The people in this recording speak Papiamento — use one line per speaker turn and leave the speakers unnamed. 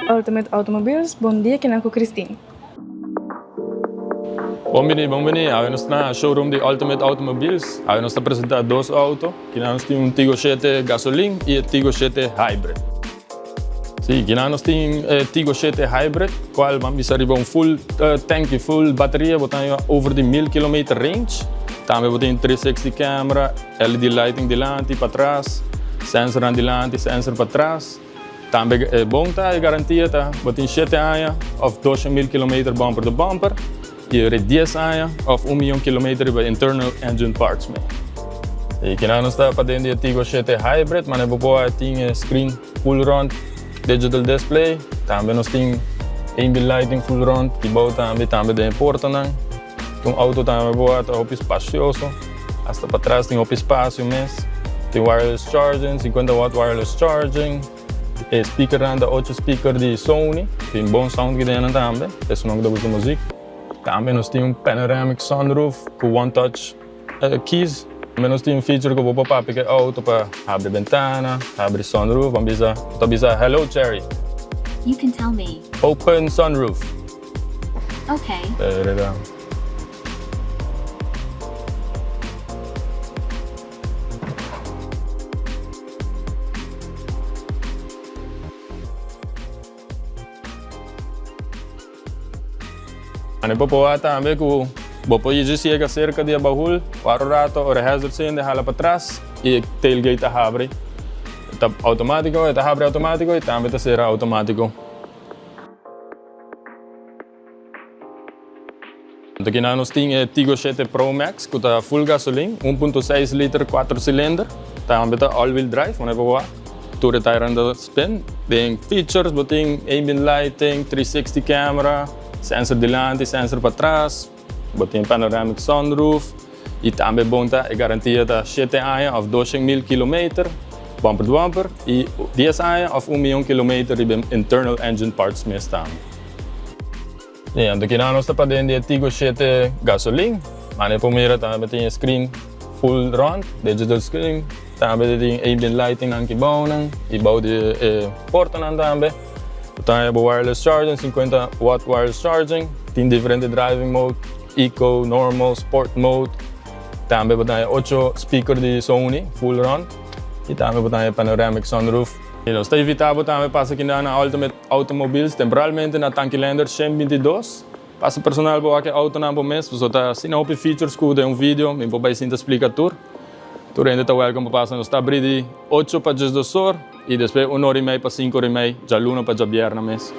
Ultimate Automobiles, bon dia kinan ku Christine.
Bon bini, bon bini. Awe nos ta na showroom di Ultimate Automobiles. Awe nos ta presenta dos auto. Kinan nos tin un Tiggo shete gasolin y e Tiggo shete hybrid. Si, kinan nos tin e Tiggo shete hybrid, cual ban bisa riba un full tanki, full bateria, bo ta haña over di mil kilometer range. Tambe bo tin 360 camera, LED lighting dilanti, patras, sensornan dilanti, sensor patras. Tambe e bon ta e garantia ta bo tin shete aña of dosha mil kilometer bumper to bumper y ora dies aña of un miyon kilometer riba internal engine parts me. Y kina nos ta paden di e Tiggo shete hybrid mane bo por tin e screen full rond digital display tambe nos tin ambient lighting full rond y bou tambe tambe den e portanan. Un auto tambe bo ta hopi spacioso, hasta patras tin hopi spacio mes. Tin wireless charging, 50 watt wireless charging. E speakernan ta ocho speaker di Sony, tin bon sound ki den nan tambe, esunnan ku ta gusta muzik. Tambe nos tin un panoramic sunroof ku one touch keys. Tambe nos tin un feature ku bo por papia ku e auto pa habri bentana, habri sunroof, bo bisa, bo ta bisa hello Cherry.
You can tell me.
Open sunroof.
Ok.
There Ane por proba tambe ku bo por yega siega serka di e bahul, wak un rato ora e hazard sende hala patras i e tailgate ta habri. Ta outomatiko, e ta habri outomatiko i tambe ta sera outomatiko. Anto kinan nos tin e Tiggo shete Pro Max ku ta full gasolin, un punto seis liter kuater silinder, tambe ta all wheel drive, manera bo wak tur e tairan ta spin. Den features bo tin ambient lighting, 360 camera, sensor dilanti, sensor patras, bo tin panoramic sunroof y tambe bon ta e garantia ta shete aña of doshen mil kilometer bumper to bumper y dies aña of un miyon kilometer riba e internal engine parts mes tambe. Y anto kina nos ta paden di e Tiggo shete gasolin. Mane por mira tambe tin e screen full rond, digital screen. Tambe tin ambient lighting nan ki bounan y bou di e portanan tambe. Bo ta haya bo wireless charging, 50 watt wireless charging. Tin diferente driving mode, eco, normal, sport mode. Tambe bo ta haya ocho speaker di Sony full rond. Y tambe bo ta haya panoramic sunroof. Y nos ta invita bo tambe pasa kinda na Ultimate Automobiles temporalmente na Tanki Leendert 122. Pasa personal bo wak e autonan bo mes pasobra ta asina hopi features ku den un video mi por bai sinta splika tur. Tur hende ta welcome pa pasa. Nos ta abri di ocho pa diesdos or y despues un or y mei pa sinku or y mei djaluna pa djabièrnè mes.